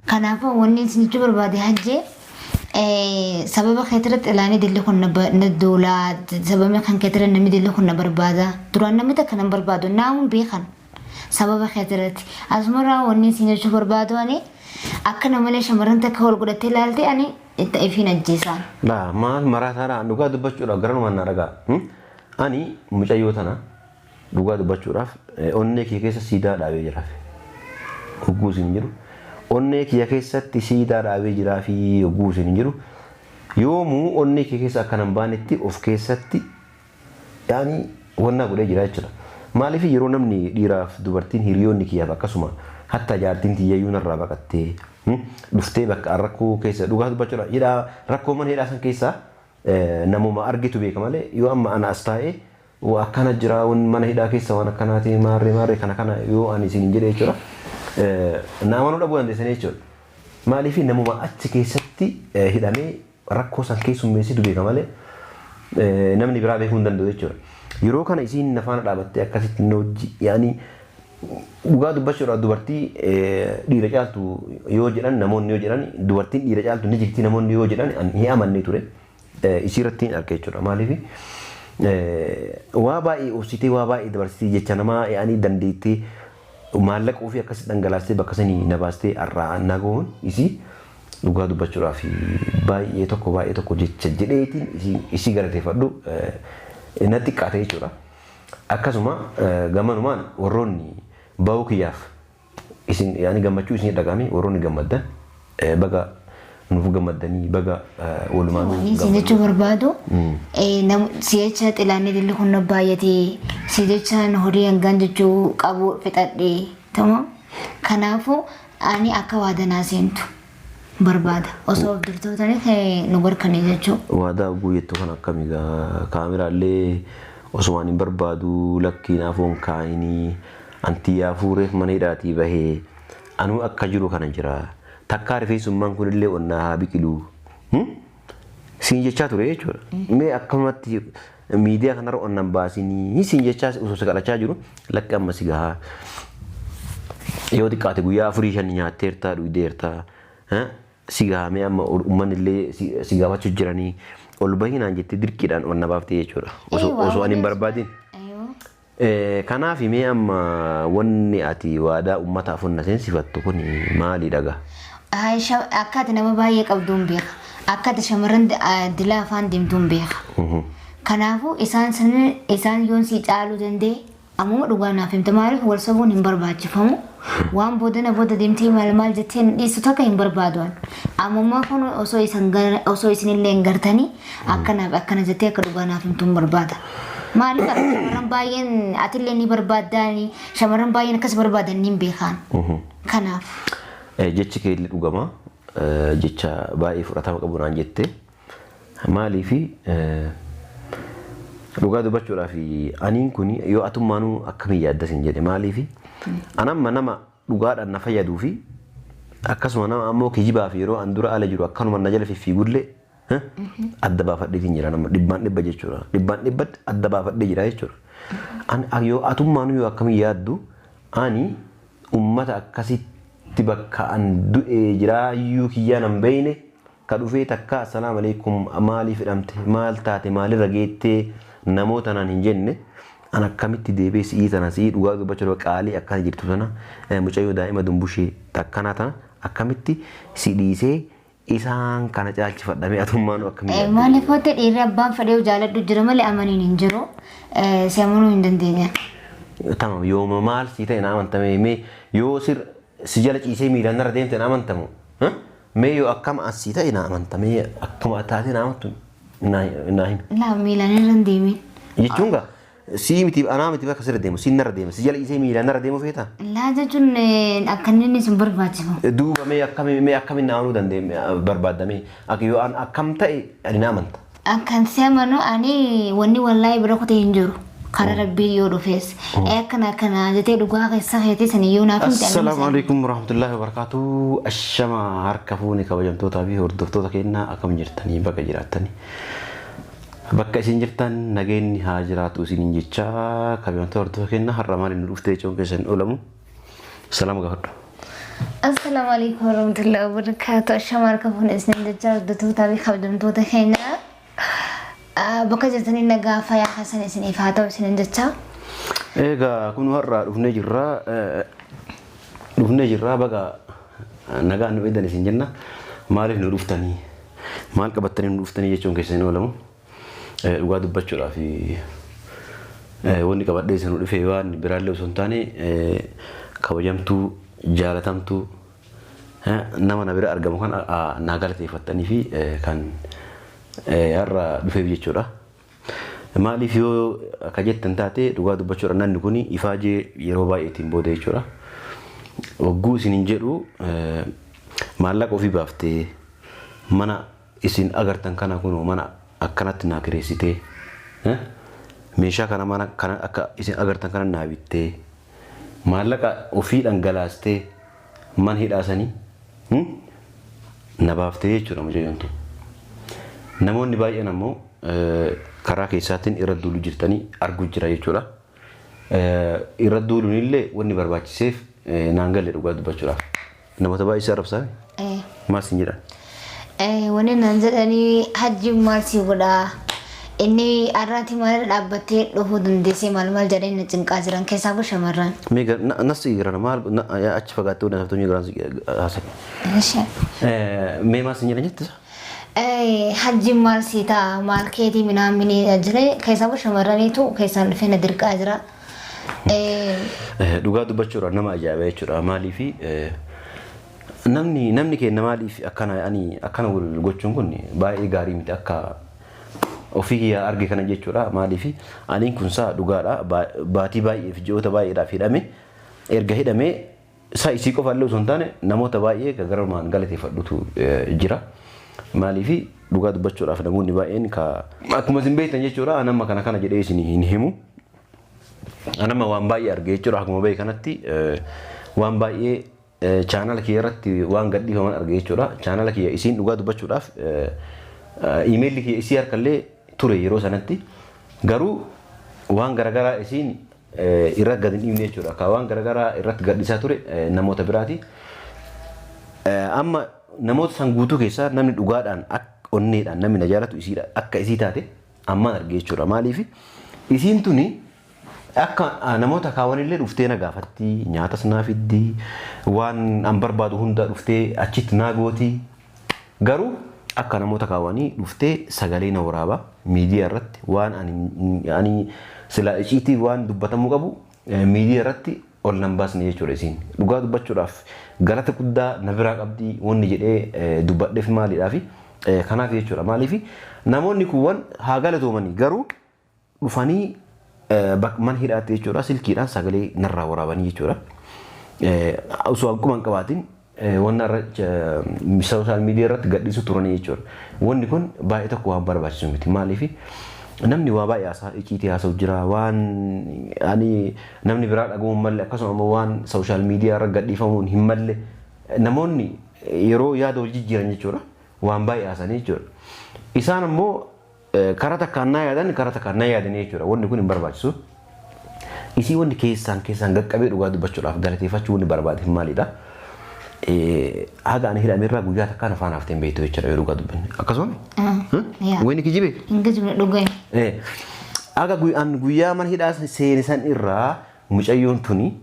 Kanaafuu wanni isin jechuu barbaade hajjee sababa keetirratti ilaanii dilli kun na duulaa, sababa kan keetirra namni dilli kun na barbaada. Duraan namni takka nan barbaadu naamuun beekan sababa keetirratti. Asumarraa wanni isin jechuu barbaadu ani akka namalee shamarran takka wal godhattee ilaalte ani itti ifiin ajjeesaan. Laa maal maraataadha dhugaa dubbachuudhaaf garanumaan na dhagaa. Ani mucayyoo tana Dhugaa dubbachuudhaaf onnee kiyya keessa siidaa dhaabee jiraaf. Hogguu isin jedhu onnee kiyya keessatti siidaa dhaabee jiraafi hogguu isin jedhu yoomuu onnee kiyya keessa akka nan baanetti of keessatti yaani wannaa godhee jira jechuudha. Maaliif yeroo namni dhiiraaf dubartiin hiriyoonni kiyyaaf akkasuma hatta jaartiin tiyyayyuu narraa baqattee dhuftee bakka rakkoo keessa dhugaa dubbachuudha hidhaa rakkoo mana hidhaa san keessaa namuma argitu beeka malee yoo amma ana as taa'ee Waa akkana jira wan mana hidhaa keessa waan akkanaati maarree maarree kana kana yoo ani isin jedhe jechuudha. Na amanuu dhabuu dandeessanii jechuudha. Maaliif namuma achi keessatti hidhamee rakkoo san keessummeessitu beeka malee namni biraa beekuu hin danda'u jechuudha. Yeroo kana isiin na faana dhaabattee akkasitti na hojii yaani dhugaa dubbachuudhaaf dubartii dhiira caaltu yoo jedhan namoonni yoo jedhan dubartiin dhiira caaltu ni jirti namoonni yoo jedhan hin amanne ture. Isii irratti hin arge jechuudha. Maaliif waa baay'ee obsitee waa baay'ee dabarsitee jecha namaa yaa'anii dandeettee maallaqa ofii akkasitti dhangalaastee bakka sanii na baastee har'aa na gahuun isii dhugaa dubbachuudhaaf baay'ee tokko jecha jedheetiin isii galateeffadhu na xiqqaate jechuudha. Akkasuma gamanumaan warroonni bahuu kiyyaaf Isin yaani gammachuu isin dhaga'ame warroonni gammaddan baga nuuf gammaddanii baga walumaanuu Wanni isin jechuu barbaadu si jecha xilaanni dilli kun na baay'ate, si jecha horii hangaan jechuu qabu fixadhe tamam. Kanaafuu ani akka waadanaa seentu barbaada osoo of durtootanii nu barkanii jechuu. Waadaa hogguu jettu kan akkami gaa kaameraallee osumaan hin barbaadu lakkii naafoon kaayinii Anti yaafuu reef mana hidhaatii bahee anuu akka jiru kana jira. Takkaa rifeensummaan kunillee ol naa haa biqiluu. Siin jechaa ture jechuudha. Mee akkamatti miidiyaa kanarra ol nan baasinii siin jechaa osoo si kadhachaa jiru lakki amma si gahaa. Yoo xiqqaate guyyaa afurii shan nyaatteertaa dhugdeertaa. Si gahaa mee amma uummanni illee si gaafachuu jiranii ol bahii naan jettee dirqiidhaan ol na baaftee jechuudha. Osoo ani hin barbaadin. Kanaafi mee amma wanni ati waadaa ummataaf onna seensifattu kun maaliidha gaa? Akka ati nama baay'ee qabduun beeka. Akka ati shamarran dilaa afaan deemtuun beeka. Kanaafuu isaan sanin isaan yoon sii caaluu danda'e ammuma dhugaa naaf himta. Maaliif wal sobuun hin barbaachifamu. Waan boodana booda deemtee maal maal jettee nu dhiistu takka hin barbaadu an. Ammummaa kun osoo isin osoo isinillee hin gartanii Akkanaaf akkana jettee akka dhugaa naaf himtuun barbaada. Maaliif akka shamarran baay'een atillee ni barbaaddaani shamarran baay'een akkas barbaadan niin beekaan. Kanaaf. Jechi kee illee dhugama. Jecha baay'ee fudhatama qabu naan jette. Maaliif dhugaa dubbachuudhaaf aniin kun yoo atummaanuu akkamiin yaadda sin jedhe maaliif an amma nama dhugaadhaan na fayyaduu fi akkasuma nama ammoo kijibaaf yeroo an dura ala jiru akkanuma na jala fiffiigullee Adda baafadheetiin jira nama dhibbaan dhibba jechuudha. Dhibbaan dhibbatti adda baafadhee jira jechuudha. Ani yoo atummaanuu yoo akkamiin yaaddu ani ummata akkasitti bakka an du'ee jiraayyuu kiyyaa nan beeyne ka dhufee takka assalaamu alaikum maaliif hidhamte maal taate maalirra geettee namoota naan hin jenne an akkamitti deebi'ee si'ii tana si'ii dhugaa dubbachuu qaalii akkana jirtu tana mucayyoo daa'ima dumbushee takkanaa tana akkamitti si dhiisee Isaan kana caalchifadha mee atummaanuu akkamiin yaadde? Maaliif hoote dhiirri abbaan fedheeyu jaaladhu jira malee amaniin hin jiru. Si amanuu hin dandeenye. Tamam yooma maal sii ta'e na amantame mee yoo sir si jala ciisee miilaan narra deemte na amantamu mee yoo akkam as sii ta'e na amanta mee akkuma taatee na amantu naa himi. Laa miilaan irra hin deemin. Jechuun gaa Sii miti anaa miti bakka sirra deemu siin narra deema si jala isee miilaan narra deemu feetaa? Laa jechuun akka inni isin barbaachisu. Duuba mee akkami mee akkamiin na amanuu dandeenya barbaadda mee akka yoo an akkam ta'e ani na amanta. Akkan si amanu ani wanni wallaahi bira kutee hin jiru. Karaa rabbii yoo dhufees. Akkana akkana jettee dhugaa keessa keetii sanii yoo naaf himte ani Assalaamu alaikum warahmatullahi wabarakatuh. Ashama harka fuune kabajamtootaa fi hordoftoota keenyaa akkam jirtanii baga jiraattanii. Bakka isin jirtan nageenyi haa jiraatu isiniin jecha kabajamtoota hordoftoota keenya har'a maaliin nu dhuftee jechuun keessan hin oolamu. Salaama gaafadhu. Assalaamu alaikum warahmatullahi wabarakatuh. Ashama harka fuune isin jechaa hordoftoota fi kabajamtoota keenya. Bakka jirtanii nagaa fayyaa keessan isiniif haa ta'u isinin jechaa. Egaa kun har'a dhufnee jirra. Dhufnee jirra, baga nagaan nu eedan isin jenna. Maaliif nu dhuftanii? Maal qabattanii nu dhuftanii jechuun keessan hin oolamu. Dhugaa dubbachuudhaaf wanni qabadhee isin dhufe waan biraallee osoo hin taane, kabajamtuu, jaalatamtuu, nama na bira argamu kan naa galateeffattanii fi kan har'a dhufeef jechuudha. Maaliif yoo akka jettan taate, dhugaa dubbachuudha namni kun ifaajee yeroo baay'eetiin booda jechuudha. Wagguu isin hin jedhu, maallaqa ofii baaftee mana isin agartan kana kun mana akkanatti naa kireessitee, meeshaa kana mana kana akka isin agartan kana naa bittee, maallaqa ofii dhangalaastee mana hidhaasanii na baaftee jechuudha mucayyoon tun. Namoonni baay'een ammoo karaa keessaatiin irra duulu jirtanii arguu jira jechuudha. Irra duuluun illee wanni barbaachiseef naan galle dhugaa dubbachuudhaaf. Namoota baay'ee si arrabsaa? Maal siin jedhan? Wanni naan jedhanii, hajjiin maal sii godhaa? Inni har'aati maalirra dhaabbattee dhufuu dandeessee, maal maal jedhanii na cinqaa jiran, keessaafu shamarran. Mee nasti gara maal achi fagaattee wanta haftuu garaan haasa'e. Mee maal siin jedhan jettisa? Hajjiin maal sii ta'a, maal keetii minaaminii jire, keessaafu shamarraniitu keessaan dhufee na dirqaa jira. Dhugaa dubbachuudhaan nama ajaa'iba jechuudha. Maaliifi namni keenya maaliif akkana ani akkana wal gochuun kun baay'ee gaarii miti akka ofii kiyyaa arge kana jechuudha. Maaliif aniin kun saa dhugaadha, baatii baay'eef ji'oota baay'eedhaaf hidhame. Erga hidhamee isa isii qofa illee osoo hin taane namoota baay'ee gararumaan galateeffadhutu jira. Maaliif dhugaa dubbachuudhaaf namoonni baay'een ka akkuma isin beektan jechuudha, anamma kana kana jedhee isin hin himu. Anamma waan baay'ee arge jechuudha, akkuma bahe kanatti waan baay'ee chaanala kiyya irratti waan gadhiifaman arge jechuudha. Chaanala kiyya isiin dhugaa dubbachuudhaaf iimeelli kiyya isii harkallee ture yeroo sanatti, garuu waan garaagaraa isiin irra gad hin dhiifne jechuudha. Ka waan garaagaraa irratti gadhiisaa ture namoota biraati. Amma namoota san guutuu keessaa namni dhugaadhaan akka onneedhaan namni na jaalatu isiidha, akka isii taate ammaan arge jechuudha. Maaliif isiin tuni akka namoota kaawwanillee dhuftee na gaafatti, nyaatas naa fiddi, waan an barbaadu hunda dhuftee achitti naa gooti. Garuu akka namoota kaawwanii dhuftee sagalee na waraaba miidiyaa irratti waan ani sila iciitii waan dubbatamuu qabu miidiyaa irratti ol nan baasne jechuudha isiin. Dhugaa dubbachuudhaaf galata guddaa na biraa qabdi wanni jedhee dubbadheef maaliidhaafi kanaaf jechuudha. Maaliif namoonni kuuwwan haa galatoomanii, garuu dhufanii mana hidhaatti jechuudha silkiidhaan sagalee narraa waraabanii jechuudha. Osoo akkuma hin qabaatin wanna irra social media irratti gadhiisu turanii jechuudha. Wanni kun baay'ee tokko waan barbaachisu miti. Maaliif namni waa baay'ee haasaa, iciitii haasa'u jira, waan ani namni biraa dhaga'uu hin malle, akkasuma immoo waan social media irra gadhiifamuun hin malle namoonni yeroo yaada wal jijjiiran jechuudha waan baay'ee haasanii jechuudha. Isaan ammoo karaa takkaan naa yaadan, karaa takkaan naa yaadanii jechuudha. Wanni kun hin barbaachisu. Isii wanni keessaan keessaan qaqqabee dhugaa dubbachuudhaaf galateeffachuu wanni barbaade maalidha? Haga ani hidhamerraa guyyaa takkaan afaan haftee hin beektu jechuudha yoo dhugaa dubbanne. Akkasuma? Wayni kijibee? Hin kijibne, dhugaa. Haga guyyaa mana hidhaa seene san irraa mucayyoon tuni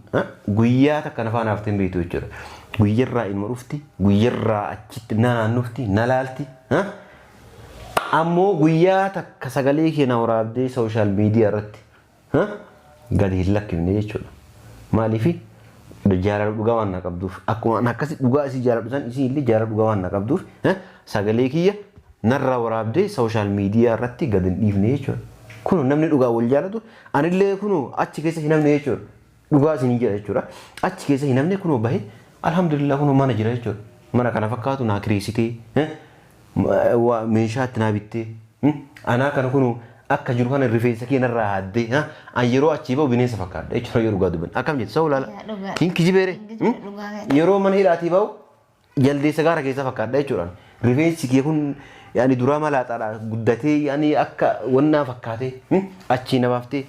guyyaa takka afaan haftee hin beektu jechuudha. Guyyarraa ilma dhufti, guyyarraa achitti na naannofti, na laalti. Ammoo guyyaa takka sagalee keenya waraabdee social media irratti gadi hin lakkifne jechuudha. Maaliif jaalala dhugaa waan na qabduuf, akkuma ani akkasi dhugaa isii jaaladhu san isii illee jaalala dhugaa waan na qabduuf, sagalee kiyya narraa waraabdee social media irratti gadi hin dhiifne jechuudha. Kun namni dhugaa wal jaalatu anillee kun achi keessa hin hafne jechuudha. Dhugaa isin jedha jechuudha. Achi keessa hin hafne, kunoo bahe, alhamdulillah, kunoo mana jira jechuudha. Mana kana fakkaatu naa kireessitee, meeshaa itti naa bittee, anaa kana kunoo akka jiru kana rifeensa kee narraa haaddee, an yeroo achii bahu bineensa fakkaadha jechuudha yoo dhugaa dubbanne. Akkam jettu sa'u laala? Hin kijibeere. Yeroo mana hidhaatii bahu jaldeessa gaara keessa fakkaadha jechuudha. Rifeensi kee kun yaani duraa malaaxaadha guddatee, yaani akka wannaa fakkaatee achii na baaftee,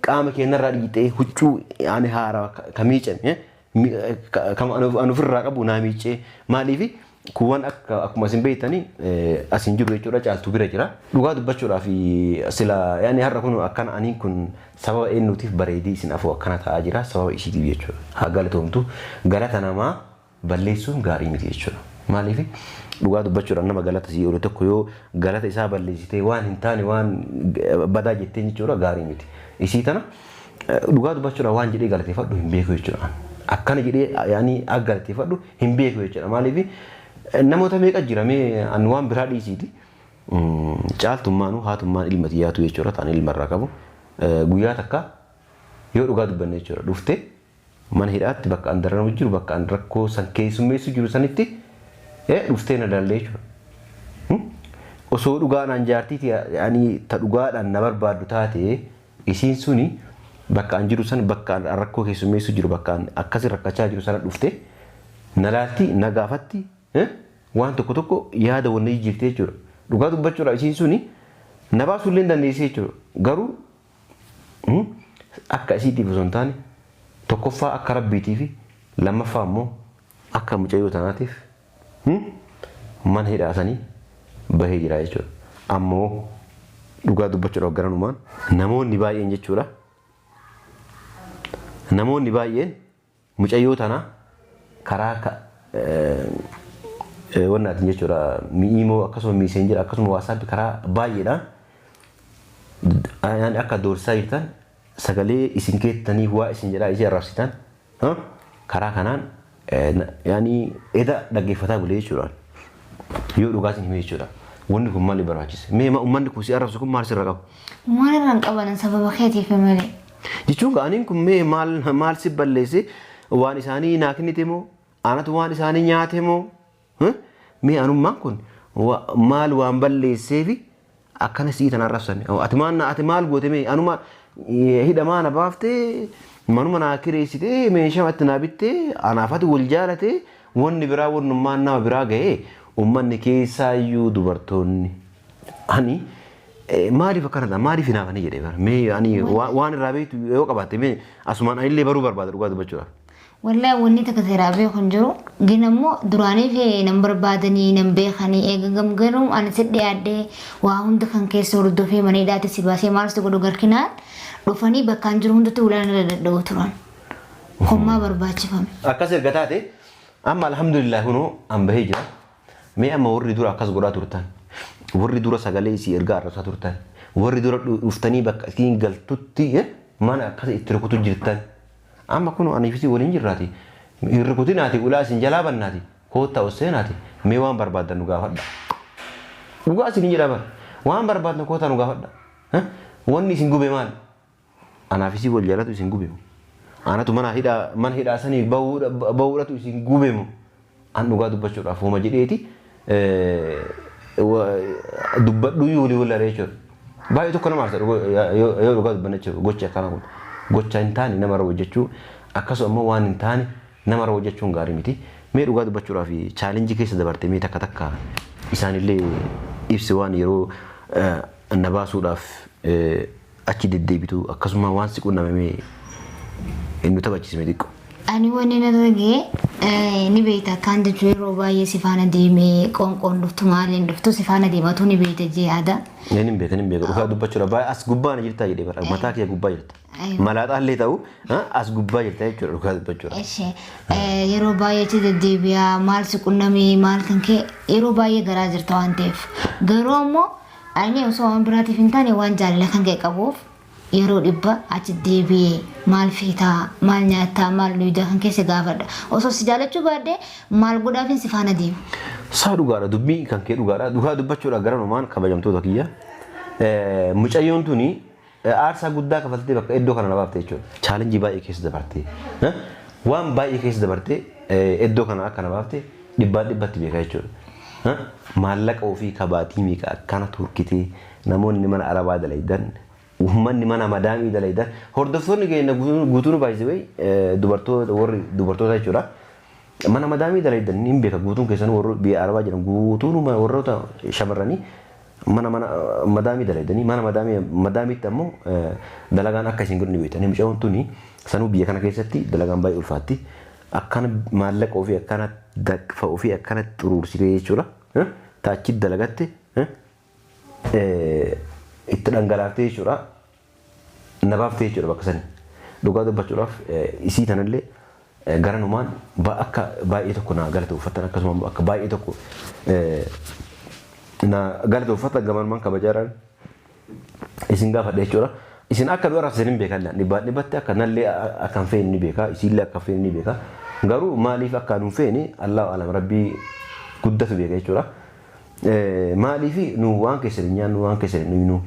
qaama kee narraa dhiqxee, huccuu yaani haaraa ka miicame. Kan an ofirraa qabu naa miiccee maaliifi kuuwwan akka akkuma isin beektanii as hin jiru jechuudha Caaltuu bira jira. Dhugaa dubbachuudhaaf sila yaani har'a kun akkana aniin kun sababa eenyuutiif bareedii isin afoo akkana ta'aa jira sababa isiitiif jechuudha. Haa galatoomtu galata namaa balleessuun gaarii miti jechuudha. Maaliif dhugaa dubbachuudhaan nama galata sii oole tokko yoo galata isaa balleessitee waan hin taane waan badaa jetteen jechuudha gaarii miti. Isii tana dhugaa dubbachuudhaan waan jedhee galateeffadhu hin beeku jechuudha. Akkana jedhee yaani akka galateeffadhu hin beeku jechuudha. Maaliif namoota meeqa jira mee an waan biraa dhiisiiti. Caaltummaanuu haatummaan ilma xiyyaatu jechuudha ta'an ilma irraa qabu. Guyyaa takka yoo dhugaa dubbanne jechuudha dhuftee mana hidhaatti bakka an dararamu jiru bakka an rakkoo san keessummeessu jiru sanitti dhuftee na dallee jechuudha. Osoo dhugaadhaan jaartii ani ta dhugaadhaan na barbaaddu taate isiin suni bakka an jiru san bakka an rakkoo keessummeessu jiru bakka an akkasi rakkachaa jiru sana dhuftee na laalti na gaafatti waan tokko tokko yaada wanna jijjiirte jechuudha. Dhugaa dubbachuudhaaf isiin suni na baasuu illee hin dandeessee jechuudha. Garuu akka isiitiif osoo hin taane tokkoffaa akka rabbiitii fi lammaffaa immoo akka mucayyoo tanaatiif mana hidhaasanii bahee jira jechuudha. Ammoo dhugaa dubbachuudhaaf garanumaan namoonni baay'een jechuudha. Namoonni baay'een mucayyoo tana karaa wannaatiin jechuudha mi'iimoo akkasuma miiseenjira akkasuma waasaappi karaa baay'eedhaan akka doorsisaa jirtan sagalee isin keettanii waa isin jedhaa isin arrabsitan karaa kanaan yaani eda dhaggeeffataa bulee jechuudha. Yoo dhugaa isin hime jechuudha. Wanni kun maaliif barbaachise? Mee uummanni kun si arrabsu kun maal sirra qaba? Maal irraan qabanan sababa keetiif malee. Jechuun aniin kun mee maal maal si balleesse waan isaanii naa kennite moo anatu waan isaanii nyaate moo mee anummaan kun maal waan balleesseefi akkana sii tana arrabsan ati maal ati maal goote mee anuma hidhamaa na baaftee manuma naa kireessitee meeshaa itti naa bittee anaafati wal jaalatee wanni biraa wannummaan nama biraa ga'ee uummanni keessaayyuu dubartoonni ani maaliif akkana ta'a maaliif hinaafanii jedhee bara mee ani waan irraa beektu yoo qabaatte mee asumaan anillee baruu barbaada dhugaa dubbachuudhaaf. Wallahi wanni takka seeraa beeku hin jiru. Gin ammoo duraaniif nan barbaadanii nan beekanii eega gamgaruu ani si dhiyaadhee waa hunda kan keessa hordofee mana hidhaatti si baasee maal si godhu garkinaan dhufanii bakkaan jiru hundatti ulaan irra dadhabuu turan. Hommaa barbaachifame. Akkas erga taate amma alhamdulillah kunoo an bahee jira. Mee amma warri dura akkas godhaa turtan warri dura sagalee isii ergaa arrabsaa turtan warri dura dhuftanii bakka isiin galtutti mana akkas itti rukutu jirtan. Amma kun aniif isii waliin jirraati. Hin rukutinaati ulaa isin jalaa bannaati. Koottaa ol seenaati. Mee waan barbaaddan nu gaafadha. Dhugaa isin jedha bara. Waan barbaaddan koottaa nu gaafadha. Wanni isin gube maali? Anaaf isii wal jaalatu isin gube moo? Anatu mana hidhaa mana hidhaa sanii bahuudhatu isin gube moo? An dhugaa dubbachuudhaaf homa jedheeti dubbadhu walii wallaalee jechuudha. Baay'ee tokko nama aarsa yoo dhugaa dubbanne jechuudha gochi akkana kun. Gocha hin taane namarra hojjechuu akkasuma immoo waan hin taane namarra hojjechuun gaarii miti. Mee dhugaa dubbachuudhaaf chaalenjii keessa dabarte mee takka takka isaanillee ibsi waan yeroo na baasuudhaaf achi deddeebitu akkasuma waan si qunname mee nu taphachiisme xiqqoo. Ani wanni narra ga'e ni beekta akkaan jechuun yeroo baay'ee si faana deemee qoonqoon dhuftu maaliin dhuftu si faana deematu ni beekta jee yaada. Ni beeka ni beeka dhugaa dubbachuudha baay'ee as gubbaa na jirtaa jedhee bara mataa kee gubbaa jirta. Malaaxaa illee ta'u as gubbaa jirta jechuudha dhugaa dubbachuudha. Ishee yeroo baay'ee achi deddeebi'aa maal si qunnamee maal kan kee yeroo baay'ee garaa jirta waan ta'eef garuu ammoo ani osoo waan biraatiif hin taane waan jaalala kan kee qabuuf yeroo dhibba achi deebi'ee maal feetaa maal nyaattaa maal dhuydaa kan keessa gaafadha osoo si jaalachuu baadhee maal godhaafin si faana deema. Saa dhugaadha dubbii kan kee dhugaadha dhugaa dubbachuudha garanumaan kabajamtoota kiyya. Mucayyoon tuni aarsaa guddaa kafaltee bakka iddoo kana na baafte jechuudha. Chaalenjii baay'ee keessa dabartee waan baay'ee keessa dabartee iddoo kana akka na baafte dhibbaan dhibbatti beeka jechuudha. Maallaqa ofii kabaatii meeqa akkana turkitee namoonni mana arabaa dalaydan uummanni mana madaamii dalaydan hordoftoonni keenya guutuun baay'isee dubartoota warri dubartoota jechuudha. Mana madaamii dalaydan hin beeka guutuun keessan warri biyya arabaa jiran guutuun warroota shamarranii mana mana madaamii dalaydanii mana madaamii madaamiitti ammoo dalagaan akka isin godhan beektanii mucayyoon tuni sanuu biyya kana keessatti dalagaan baay'ee ulfaatti. Akkana maallaqa ofii akkana dafqa ofii akkana xuruursitee jechuudha. Taachi dalagatte itti dhangalaaftee jechuudha. Na baaftee jechuudha bakka sani. Dhugaa dubbachuudhaaf isii tanallee garanumaan akka baay'ee tokko na galatooffattan, akkasuma akka baay'ee tokko na galatooffattan gamanumaan kabajaadhaan isin gaafadha jechuudha. Isin akka nu arrabsisan hin beekan, dhibbaan dhibbatti akka nallee akka hin feene ni beeka, isiillee akka hin feene ni beeka. Garuu maaliif akka nu hin feene Allahu alam, rabbii guddatu beeka jechuudha. Maaliif nu waan keessan hin nyaannu, waan keessan hin dhuynu?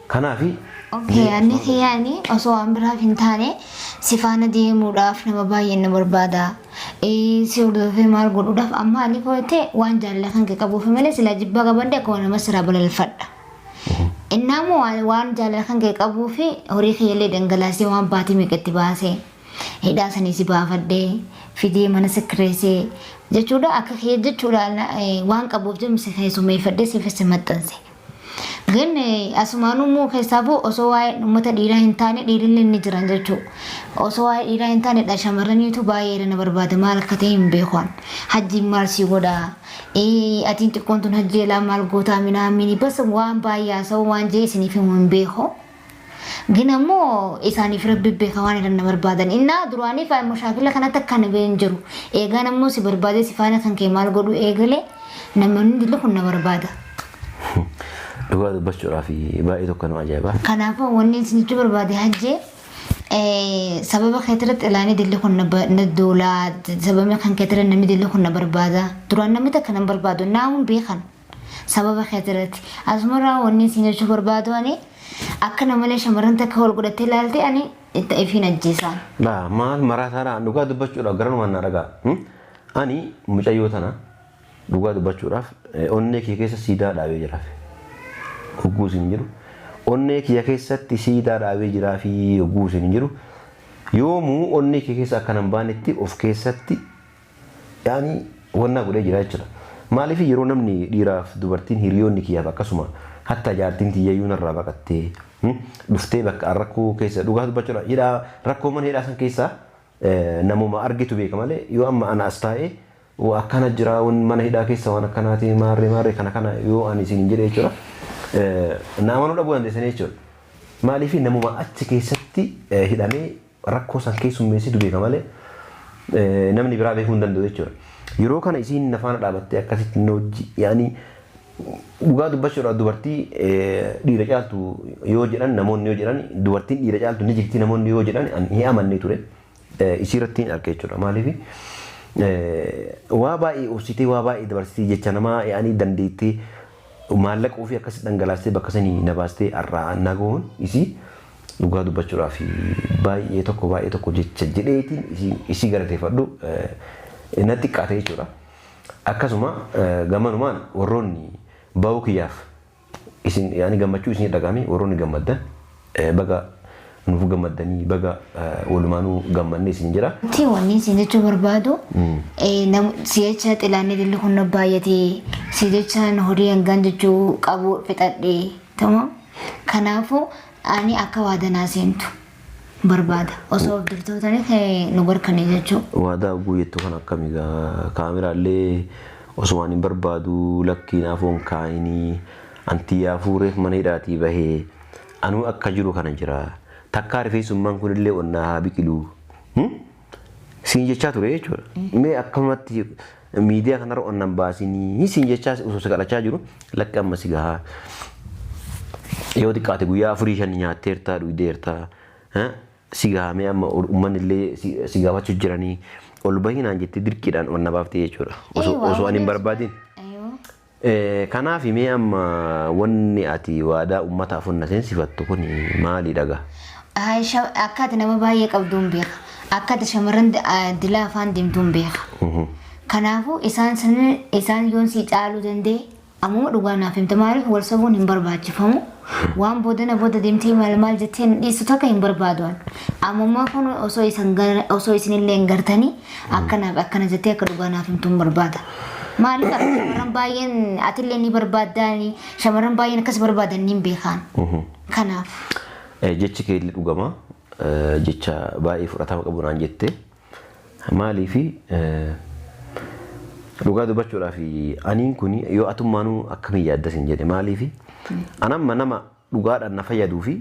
Kanaafi. Okay, ani kiyyaani osoo waan biraaf hin taane si faana deemuudhaaf nama baay'een na barbaada. Si hordofee maal godhuudhaaf amma ani koote waan jaalala kan kee qabuuf malee silaa jibbaa qabadde akkuma nama siraa balalfadha. Innaamoo waan jaalala kan kee qabuu fi horii kiyyallee dhangalaasee waan baatii meeqatti baasee hidhaa sanii si baafadhee fidee mana si kireessee jechuudha, akka kiyya jechuudha waan qabuuf jedhu si keessummeeffadhee siifis si maxxanse. Gin asumaanuu immoo keessaafuu osoo waa'ee uummata dhiiraa hin taane dhiirillee ni jiran jechuudha. Osoo waa'ee dhiiraa hin taane dha shamarraniitu baay'ee na barbaada, maal akka ta'e hin beeku. Hajjiin maal si godhaa? Atiin xiqqoon tun hajji elaa maal gootaa minaamini bas waan baay'ee haasa'u waan jee isiniif himu hin beeku. Gin ammoo isaaniif rabbi beeka waan irra na barbaadan. Innaa duraaniif mushaakila kanatti akka na hin jiru. Eegaan ammoo si barbaadee si faana kan kee maal godhu eegalee namoonni dilli kun na barbaada. Dhugaa dubbachuudhaaf baay'ee tokko nama ajaa'iba. Kanaafuu wanni isin jechuu barbaade, hajjee, sababa keetirratti ilaanii dilli kun na duulaa, sababni kan keetirra namni dilli kun na barbaada. Duraan namni takka nan barbaadu naamuun beekan sababa keetirratti. Asumarraa wanni isin jechuu barbaadu, ani akka namalee shamarran takka wal godhattee ilaalte ani itti ifiin ajjeesaan. Laa, maal maraataadha, dhugaa dubbachuudhaaf garanumaan na dhagaa. Ani mucayyoo tana dhugaa dubbachuudhaaf onnee kiyya keessa siidaa dhaabee jiraaf. Hogguu isin jiru onnee kiyya keessatti siidaa dhaabee jiraa fi hogguu isin jiru yoomuu onnee kiyya keessa akka nan baanetti of keessatti yaani wannaa godhee jira jechuudha. Maaliif yeroo namni dhiiraaf dubartiin hiriyoonni kiyyaaf akkasuma hatta jaartiin tiyyayyuu narraa baqattee dhuftee bakka rakkoo keessa, dhugaa dubbachuudha, hidhaa rakkoo mana hidhaa san keessaa namuma argitu beeka malee, yoo amma ana as taa'ee akkana jira, mana hidhaa keessa waan akkanaati maarree maarree kana kana yoo ani isin hin jedhe jechuudha. Na amanuu dhabuu dandeessanii jechuudha. Maaliif namuma achi keessatti hidhamee rakkoo san keessummeessitu beeka malee namni biraa beekuu hin danda'u jechuudha. Yeroo kana isiin na faana dhaabattee akkasitti na hojii yaani dhugaa dubbachuudhaaf dubartii dhiira caaltu yoo jedhan, namoonni yoo jedhan, dubartiin dhiira caaltu ni jirti namoonni yoo jedhan hin amanne ture. Isii irratti hin arge jechuudha. Maaliif waa baay'ee obsitee, waa baay'ee dabarsitee, jecha namaa yaani dandeettee, maallaqa ofii akkasitti dhangalaastee bakka sanii na baastee har'aa nagoon isii dhugaa dubbachuudhaaf baay'ee tokko baay'ee tokko jecha jedheetiin isii galateeffadhu natti xiqqaate jechuudha. Akkasuma gamanumaan warroonni ba'uu kiyyaaf isin yaani gammachuu isin dhagahame, warroonni gammaddan, baga nuuf gammaddanii, baga walumaanuu gammanne isin jira. Wanti wanni isin jechuu barbaadu, si jecha xilaanni dilli kun na baay'atee, si jechaan horii hangaan jechuu qabu fixadhee tamam. Kanaafuu ani akka waadanaa seentu barbaada. Osoo of durtootanii nu garkanii jechuu. Waadaa guyyattuu kan akkamii gaa kaameraallee osoo hin barbaadu, lakkii naafoon kaayinii anti yaafuureef mana hidhaatii bahee anuu akka jiru kana jira. Takkaa rifeensummaan kunillee onnaa haa biqilu. Siin jechaa ture jechuudha. Mee akkamatti miidiyaa kanarra onnaan baasinii siin jechaa osoo si kadhachaa jiru, lakki amma si gahaa. Yoo xiqqaate guyyaa afurii shan nyaatteertaa dhugdeertaa. Si gahamee amma uummanni illee si gaafachuu jiranii ol bahinaan jettee dirqiidhaan onna baaftee jechuudha. Osoo ani hin barbaadin. Kanaaf mee amma wanni ati waadaa uummataaf onna seensifattu kun maali dhagaa? Akka ati nama baay'ee qabduun beeka. Akka ati shamarran dilaa afaan deemtuun beeka. Kanaafuu isaan isaan yoon si caaluu danda'e ammuma dhugaa naaf himta. Maaliif wal sobuun hin barbaachifamu. Waan boodana booda deemtee maal maal jettee nu dhiistu takka hin barbaadu. Ammummaa kun osoo isin osoo isinillee hin gartanii akkanaaf akkana jettee akka dhugaa naaf himtu hin barbaada. Maaliif akka shamarran baay'een atillee ni barbaaddaani, shamarran baay'een akkas barbaadan ni beekaan. Kanaaf. Jechi kee illee dhugama. Jecha baay'ee fudhatama qabu naan jette. Maaliifi dhugaa dubbachuudhaaf aniin kun yoo atummaanuu akkamiin yaadda sin jedhe, maaliifi anamma nama dhugaadhaan na fayyaduu fi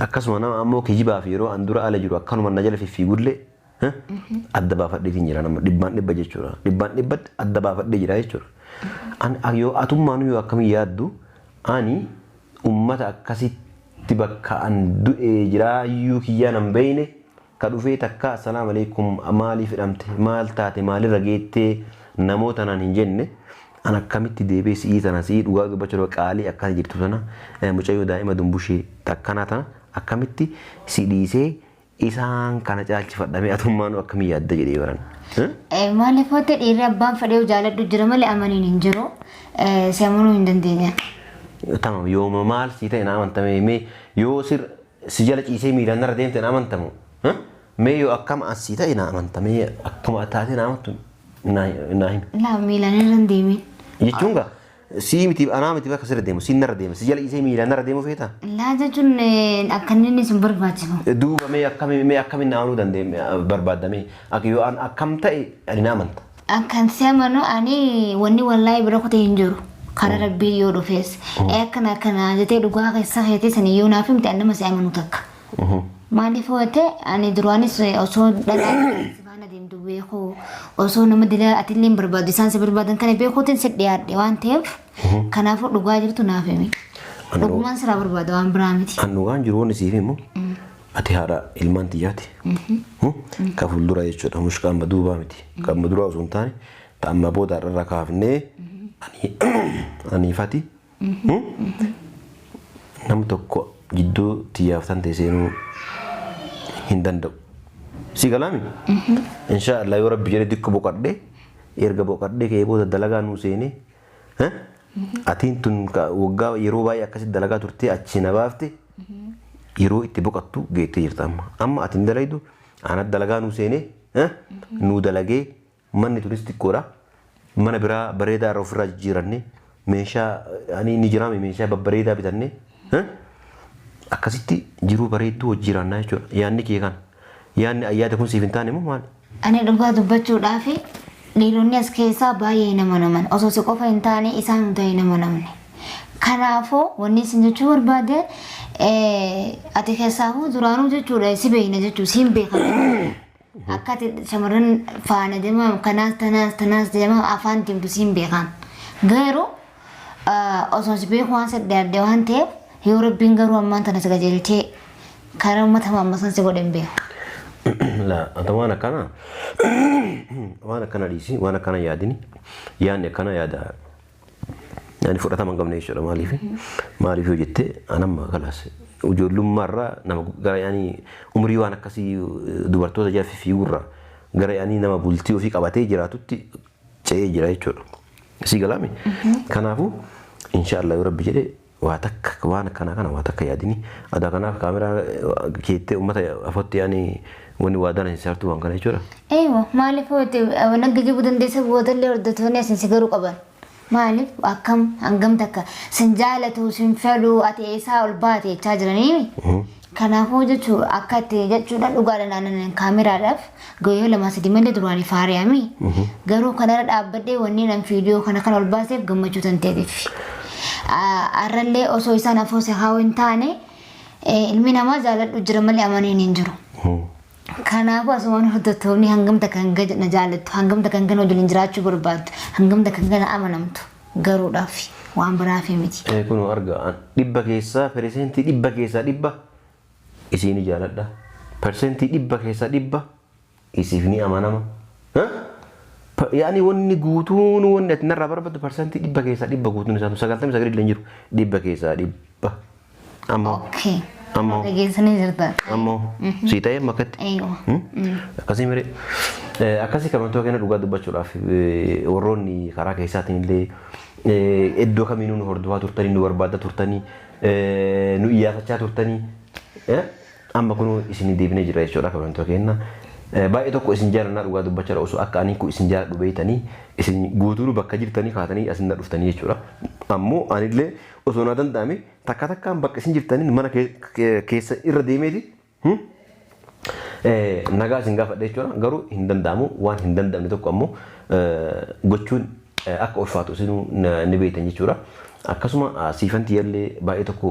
akkasuma nama ammoo kijibaaf yeroo an dura ala jiru akkanuma na jala fiffiigullee adda baafadheetiin jira, nama dhibbaan dhibba jechuudha. Dhibbaan dhibbatti adda baafadhee jira jechuudha. Yoo atummaanuu yoo akkamiin yaaddu, ani ummata akkasitti bakka an du'ee jiraayyuu kiyyaa nan beeyne ka dhufee takka assalaamu alaikum, maaliif hidhamte, maal taate, maalirra geettee namoota naan hin jenne, an akkamitti deebee si'ii tana, si'ii dhugaa dubbachuu qaalii akkana jirtu tana, mucayyoo daa'ima dumbushee takkanaa tana akkamitti si dhiisee isaan kana caalchifadhamee, atummaanuu akkamii yaadda jedhee baran. Maaliif hoote, dhiirri abbaan fedhee jaaladhu jira malee amaniin hin jiru. Si amanuu hin dandeenya. Tamam, yooma maal sii ta'e na amantame? Mee yoo sir si jala ciisee miilaan narra deemte na amantamu? Mee yoo akkam as sii ta'e na amantame, akkuma taate na amantu naa himi. Laa, miilaan irra hin deemin. Jechuun gaa sii miti, anaa miti, bakka sirra deemu siin narra deema, si jala ciisee miilaan narra deemu feeta? Laa jechuun akka inni sin barbaachisu. Duuba mee akkamiin na amanuu dandeenye barbaaddamee, akka yoo an akkam ta'e ani na amanta? Akkan si amanu, ani wanni wallaahi bira kutee hin jiru. Karaa rabbii yoo dhufees. Akkana akkana jettee dhugaa keessa keetii sanii yoo naaf himte, ani nama si amanu takka. Maaliif hoote, ani duraanis osoo dhalaa si faana deemtu beeku, osoo nama dilaa atillee hin barbaadu isaan si barbaadan kana beekuutiin si dhiyaadhe waan ta'eef, kanaafuu dhugaa jirtu naaf himi. Dhugumaan siraa barbaada, waan biraa miti. An dhugaan jiru wanni siif himu, ati haadha ilmaan xiyyaati. Ka fuuldura jechuudha. Mushka amma duubaa miti. Ka amma duraa osoo hin taane, ta amma booda irra kaafnee aniifati nama tokko jidduu xiyyaaf tan ta'e seenuu hin danda'u. Si galaami? Insha Allah, yoo rabbi jedhe xiqqoo boqadhee, erga boqadhee ka'ee booda dalagaa nuu seenee, atiin tun waggaa yeroo baay'ee akkasitti dalagaa turtee achi na baafte, yeroo itti boqattu geettee jirta amma. Amma ati hin dalaydu, anat dalagaa nuu seenee nuu dalagee, manni tunis xiqqoodha. Mana biraa bareedaa irra ofirraa jijjiiranne, meeshaa ani ni jiraame, meeshaa babbareedaa bitanne, akkasitti jiruu bareedduu hojii jechuudha. Yaanni kee kana. Yaanni ayyaada kun siif hin taane moo maali? Ani dhugaa dubbachuudhaaf dhiironni as keessaa baay'ee nama naman, osoo si qofa hin taane isaan hunda hin amanamne. Kanaafuu wanni isin jechuu barbaade, ati keessaafuu duraanuu jechuudha si beekna jechuu siin beekan. Akka ati shamarran faana deemaa kanaas tanaas tanaas deemaa afaan deemtu siin beekan. Garuu osoo si beeku waan sadde adde waan ta'eef, yoo rabbiin garuu ammaan tana si qajeelchee karaa uummata maammasan si godhe hin beeku. La, ata waan akkana dhiisi, waan akkana yaadini, yaadni akkana yaada yaani fudhatama hin qabne jechuudha. Maaliif yoo jette, anamma kalaas ijoollummaarraa nama gara yaani umrii waan akkasii dubartoota jala fiiguurraa gara yaani nama bultii ofii qabatee jiraatutti ce'ee jira jechuudha. Si galaami? Kanaafuu insha Allah, yoo rabbi jedhe, waa takka waan akkanaa kana waa takka yaadini. Adaa kanaaf kaameraa keettee uummata afotti yaani wanni waadaan hin saartu waan kana jechuudha. Eewa, maaliif hoote nagga jibuu dandeessa, boodallee hordoftoonni asin si garuu qaban. Maaliif akkam hangam takka sin jaalatu, sin fedhu, ati eessaa ol baate jechaa jiranii. Kanaafuu jechuu akka itti jechuudha, dhugaadha, naannan kaameraadhaaf guyyaa lama sadi malee duraanii faari'ami. Garuu kanarra dhaabbadhee wanni nan viidiyoo kana kan ol baaseef gammachuu tan ta'eef. Har'allee osoo isaan afoo si haa hin taane, ilmi namaa jaaladhu jira malee amaniin hin jiru. Kanaafuu asumaan hordoftoonni hangam takka hanga na jaalattu, hangam takka hanga wajjin jiraachuu barbaaddu, hangam takka hanga na amanamtu garuudhaaf, waan biraaf miti. Kun arga, 100 keessaa 100% isiin jaaladha. 100% isiif ni amanama. Yaani wanni guutuun wanni ati narraa barbaaddu 100% guutuun isaa 99 illee hin jiru, 100%. Ammoo. Okay. Ammoo. Dhageessanii jirta. Ammoo sii ta'ee makkatti. Eeyyuma. Akkasii miree. Akkasii kabajamtoota keenya, dhugaa dubbachuudhaaf warroonni karaa keessaatiin illee iddoo kamiinuu nu hordofaa turtanii, nu barbaadaa turtanii, nu iyyaafachaa turtanii, amma kunuu isin deebinee jira jechuudha kabajamtoota keenya. Baay'ee tokko isin jaalannaa, dhugaa dubbachuudha, osoo akka ani kun isin jaaladhu beeytanii isin guutuu bakka jirtanii kaatanii asin na dhuftanii jechuudha. Ammoo anillee osoo na danda'ame takka takkaan bakka isin jirtaniin mana keessa irra deemeeti. Nagaa isin gaafadha jechuudha. Garuu hin danda'amu, waan hin danda'amne tokko ammoo gochuun akka ulfaatu isinuu ni beektan jechuudha. Akkasuma siifanti yallee baay'ee tokko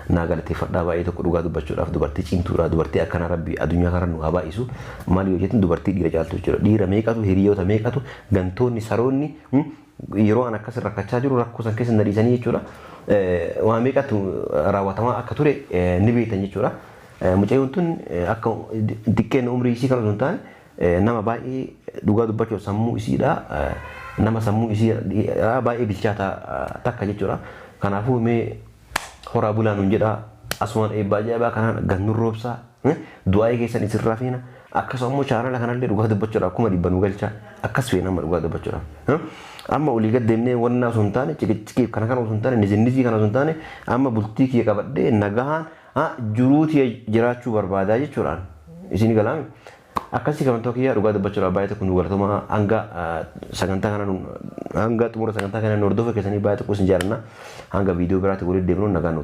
naa galateeffadhaa, baay'ee tokko dhugaa dubbachuudhaaf dubartii cimtuudha. Dubartii akkanaa Rabbi addunyaa kana nu haa baay'isu. Maal yoo jettan, dubartii dhiira caaltu jechuudha. Dhiira meeqatu, hiriyoota meeqatu, gantoonni, saroonni yeroo an akkas rakkachaa jiru rakkoo san keessa na dhiisanii jechuudha. Waa meeqatu raawwatamaa akka ture ni beektan jechuudha. Mucayyoon tun akka xiqqeen umrii isii kan osoo hin taane nama baay'ee dhugaa dubbachuuf sammuu isiidha. Nama sammuu isii baay'ee bilchaataa takka jechuudha. Kanaafuu mee horaa bulaa nuun jedhaa, asumaan eebbaa ajaa'ibaa kanaan gannun roobsaa, du'aa'ii keessan isirraa feena. Akkasuma immoo chaanala kanallee dhugaa dubbachuudhaaf 100,000 nu galcha, akkas feena amma dhugaa dubbachuudhaaf. Amma olii gad deemnee wannaa osoo hin taane, ciqiciqiif kana kana osoo hin taane, nizinnizii kana osoo hin taane, amma bultii kiyya qabadhee nagahaan jiruu tiyya jiraachuu barbaadaa jechuudhaan. Isin galaami. Akkasii kamantoota kiyyaa, dhugaa dubbachuudhaaf baay'ee tokko nu galatoomaa. Hanga sagantaa kana, hanga xumura sagantaa kana nu hordofa keessanii baay'ee tokko isin jaallanna. Hanga viidiyoo biraatti walitti deemnu nagaan nu.